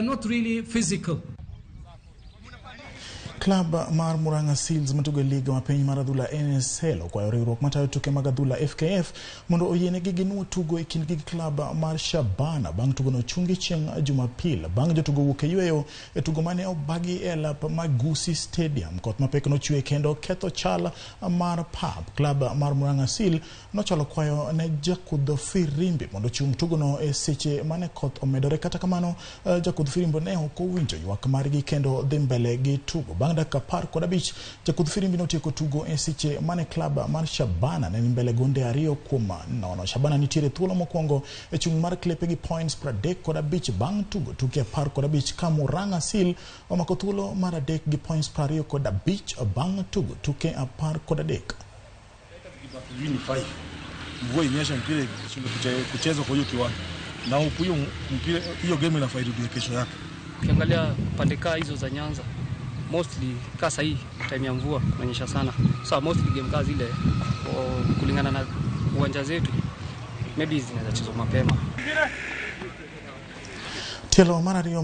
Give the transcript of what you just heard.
are not really physical. Klab mar Murang'a Seals matugo e liga ma piny mar adhula NSL okwayo riwruok matayo tuke mag adhula FKF mondo oyienegi ginuo tugo e kindgi gi klab mar Shabana bang' tugono chungi chieng' Jumapil bang' jotugo wuok e yweyo e tugo mane obagi e lap mar Gusii Stadium. Koth mapek nochwe kendo ketho chal mar pap. Klab mar Murang'a Seal nochwalo kwayo ne jakudh firimbi mondo ochung tugono e seche mane koth omedore. Kata kamano, jakudh firimbi ne ok owinjo ywak margi kendo dhi mbele gi tugo. Bang' dakika 15, jakudh firimbi notieko tugo e seche mane klab mar Shabana ne ni mbele gonde 2-0. Shabana nitiere thuolo mokwongo e chung' mar klepe gi points 35 bang' tugo tuke 15 ka Murang'a Seal omako thuolo mar adek gi points 25 bang' tugo tuke 13. Sijui ni 5 mvua inyesha, mpira ishindwe kuchezwa kwa hiyo kiwanja, na huku hiyo mpira, hiyo game inafaa irudie kesho yake. Ukiangalia pande kaa hizo za Nyanza, mostly kaa sahii time ya mvua kunanyesha sana, so mostly game kaa zile kulingana na uwanja zetu maybe zinaweza chezwa mapema. Tielo mar ariyo.